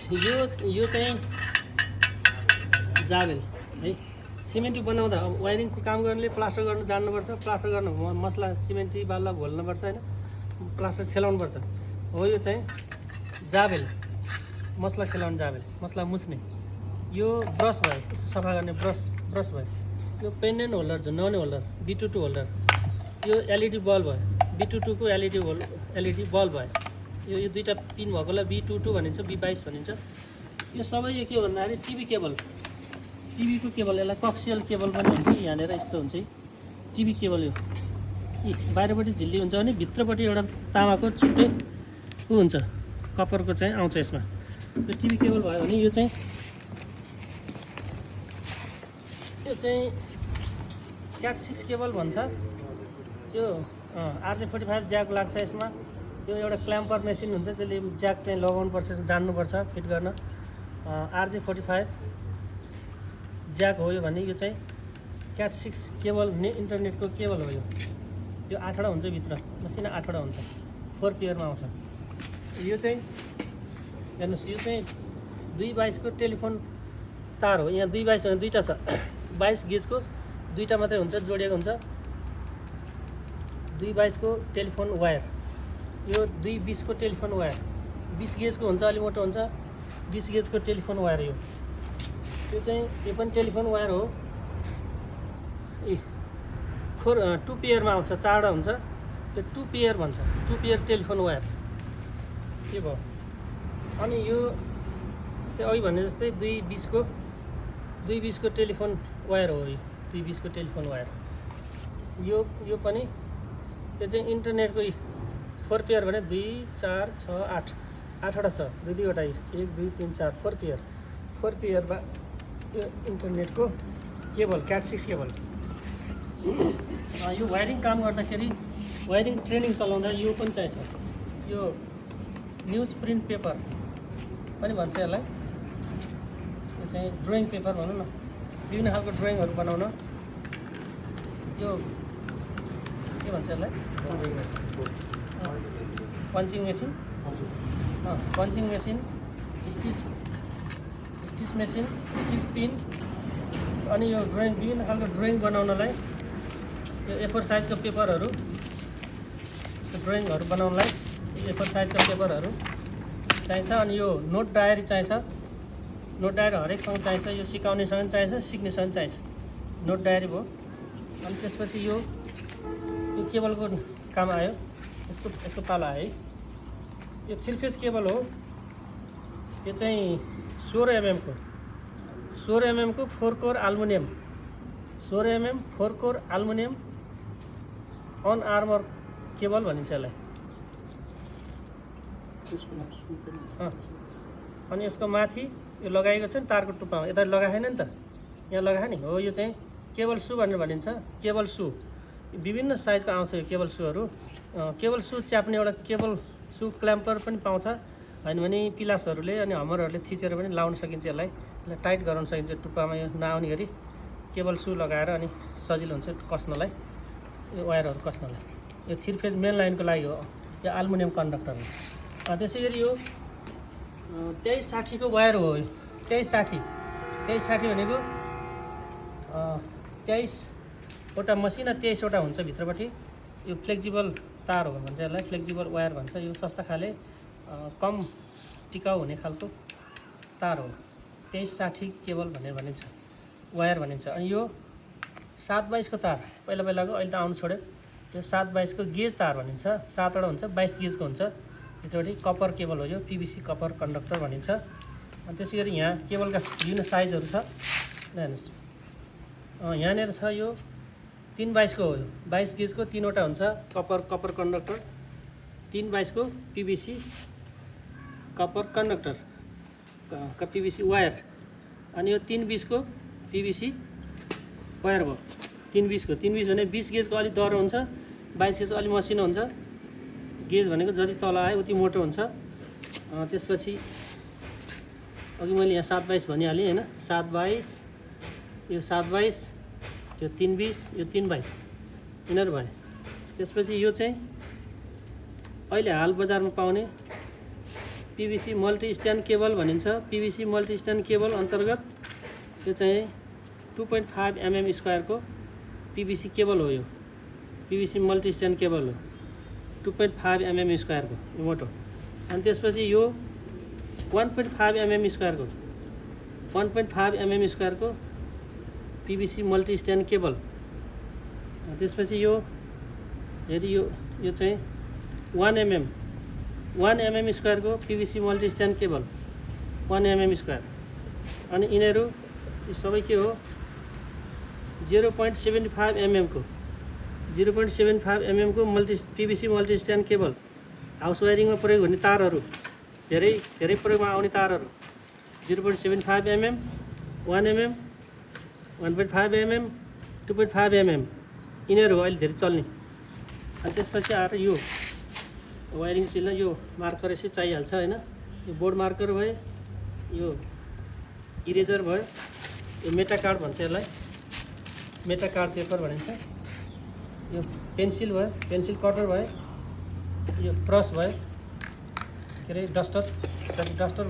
यो चाहिँ जाबेल है। सिमेन्टी बनाउँदा वायरिङको काम गर्नेले प्लास्टर गर्नु जान्नुपर्छ। प्लास्टर गर्नु मसला सिमेन्टी बालुवा घोल्नुपर्छ होइन, प्लास्टर खेलाउनुपर्छ। हो यो चाहिँ जाबेल, मसला खेलाउने जाबेल, मसला मुस्ने। यो ब्रस भयो, सफा गर्ने ब्रस भयो। यो पेन्डेन्ट होल्डर, झुन्डाउने होल्डर, B22 होल्डर। यो एलइडी बल्ब भयो, B22 को एलइडी बल्ब भयो। यो दुईवटा पिन भएकोलाई B22 भनिन्छ, B22 भनिन्छ। यो सबै यो के भन्दाखेरि टिभी केबल, टिभीको केबल, यसलाई कक्सियल केबल पनि हुन्छ। यहाँनिर यस्तो हुन्छ टिभी केबल। यो बाहिरपट्टि झिल्ली हुन्छ भने भित्रपट्टि एउटा तामाको छुट्टै हुन्छ, कपरको चाहिँ आउँछ यसमा। यो टिभी केबल भयो भने यो चाहिँ क्याट 6 केबल भन्छ। यो RJ45 ज्याक लाग्छ यसमा। यो एउटा क्ल्याम्पर मेसिन हुन्छ, त्यसले ज्याक चाहिँ लगाउनुपर्छ, जान्नुपर्छ फिट गर्न। RJ45 ज्याक हो यो भने। यो चाहिँ क्याट 6 केबल इन्टरनेटको केबल हो। यो 8वटा हुन्छ भित्र, मसिना 8वटा हुन्छ, 4 पेयरमा आउँछ। यो चाहिँ हेर्नुहोस्, यो चाहिँ 222 को टेलिफोन तार हो। यहाँ 222 भने दुईवटा छ, 22 गेजको दुईवटा मात्रै हुन्छ, जोडिएको हुन्छ। 222 को टेलिफोन वायर। यो 220 को टेलिफोन वायर, 20 गेजको हुन्छ, अलि मोटो हुन्छ। 20 गेजको टेलिफोन वायर। यो चाहिँ यो पनि टेलिफोन वायर हो। 2 पेयरमा आउँछ, 4वटा हुन्छ। यो 2 पेयर भन्छ, 2 पेयर टेलिफोन वायर। के भयो? अनि यो अघि भने जस्तै 220 को टेलिफोन वायर हो। यो 220 को टेलिफोन वायर। यो पनि यो चाहिँ इन्टरनेटको 4 पेयर भने 2 4 6 8 8वटा छ, दुईवटा 1 2 3 4 4 पेयर। 4 पेयरमा यो इन्टरनेटको केबल, क्याट 6 केबल। यो वायरिङ काम गर्दाखेरि, वायरिङ ट्रेनिङ चलाउँदा यो पनि चाहिन्छ। यो न्युज प्रिन्ट पेपर पनि भन्छ यसलाई। यो चाहिँ ड्रइङ पेपर भनौँ न, विभिन्न खालको ड्रइङहरू बनाउन। यो के भन्छ यसलाई? Punching machine, punching machine, stitch machine, stitch pin. अनि यो ड्रइङ, विभिन्न खालको ड्रइङ बनाउनलाई यो A4 साइजको पेपरहरू, ड्रइङहरू बनाउनलाई A4 साइजको पेपरहरू चाहिन्छ। अनि यो नोट डायरी चाहिन्छ। नोट डायरी हरेकसँग चाहिन्छ। यो सिकाउनेसँग चाहिन्छ, सिक्नेसँग चाहिन्छ। नोट डायरी भयो। अनि त्यसपछि यो केबलको काम आयो, यसको पालो आयो है। यो 3 फेज केबल हो। यो चाहिँ 16 mm को 4 core aluminium, 16 mm 4 core aluminium un armour cable भनिन्छ यसलाई। अनि यसको माथि यो लगाएको छ नि तारको टुप्पामा, यता लगाएन नि त, यहाँ लगाए नि हो। यो चाहिँ केबल सू भनेर भनिन्छ। केबल सू विभिन्न साइजको आउँछ यो केबल सूहरू। केबल सू च्याप्ने एउटा केबल सू क्ल्याम्पर पनि पाउँछ, होइन भने पिलासहरूले अनि हमरहरूले थिचेर पनि लाउन सकिन्छ। यसलाई टाइट गराउन सकिन्छ टुप्पामा, यो नआउने गरी केबल सू लगाएर अनि सजिलो हुन्छ कस्नलाई, यो वायरहरू कस्नलाई। यो 3 फेज मेन लाइनको लागि हो, यो एल्युमिनियम कन्डक्टर हो। त्यसै गरी यो 2360 को वायर हो। यो 2360 भनेको 23वटा मसिना 23वटा हुन्छ भित्रपट्टि। यो फ्लेक्जिबल तार हो भन्छ यसलाई, फ्लेक्जिबल वायर भन्छ। यो सस्ता खाले कम टिकाउ हुने खालको तार हो। 2360 केबल भनेर भनिन्छ, वायर भनिन्छ। अनि यो 722 को तार, पहिलाको अहिले त आउनु छोड्यो। यो 722 को गेज तार भनिन्छ। 7वटा हुन्छ, 22 गेजको हुन्छ। भित्रपट्टि कपर केबल हो। यो PVC कपर कन्डक्टर भनिन्छ। अनि त्यसै गरी यहाँ केबलका विभिन्न साइजहरू छ। हेर्नुहोस्, यहाँनिर छ यो 322 को हो। यो 22 गेजको 3वटा हुन्छ कपर कन्डक्टर। 322 को PVC copper conductor, PVC wire. अनि यो 320 को PVC वायर भयो। 320 भने 20 गेजको अलिक दह्रो हुन्छ, 22 गेजको अलिक मसिनो हुन्छ। गेज भनेको जति तल आयो उति मोटो हुन्छ। त्यसपछि अघि मैले यहाँ 722 भनिहालेँ होइन, 722, यो 722, यो 320, यो 322 यिनीहरू भयो। त्यसपछि यो चाहिँ अहिले हाल बजारमा पाउने पिभिसी मल्टी स्ट्यान्ड केबल भनिन्छ। पिभिसी मल्टी स्ट्यान्ड केबल अन्तर्गत यो चाहिँ 2.5 mm स्क्वायरको पिभिसी केबल हो। यो पिभिसी मल्टी स्ट्यान्ड केबल हो 2.5 mm स्क्वायरको यो मोटो। अनि त्यसपछि यो 1.5 mm स्क्वायरको 1.5 mm स्क्वायरको पिभिसी मल्टी स्ट्यान्ड केबल। त्यसपछि यो हेरी यो चाहिँ 1 mm स्क्वायरको PVC multi stand cable 1 mm square. अनि यिनीहरू सबै के हो 0.75 mm को 0.75 mm को PVC multi stand cable. House वायरिङमा प्रयोग हुने तारहरू धेरै प्रयोगमा आउने तारहरू 0.75 mm 1 mm 1.5 mm 2.5 mm यिनीहरू अहिले धेरै चल्ने। अनि त्यसपछि आएर यो वायरिङ चिल्न यो मार्कर यसै चाहिहाल्छ होइन। यो बोर्ड मार्कर भयो, यो इरेजर भयो, यो मेटा कार्ड भन्छ यसलाई, मेटा कार्ड पेपर भनिन्छ। यो पेन्सिल भयो, पेन्सिल कटर भयो, यो ब्रस भयो, के अरे डस्टर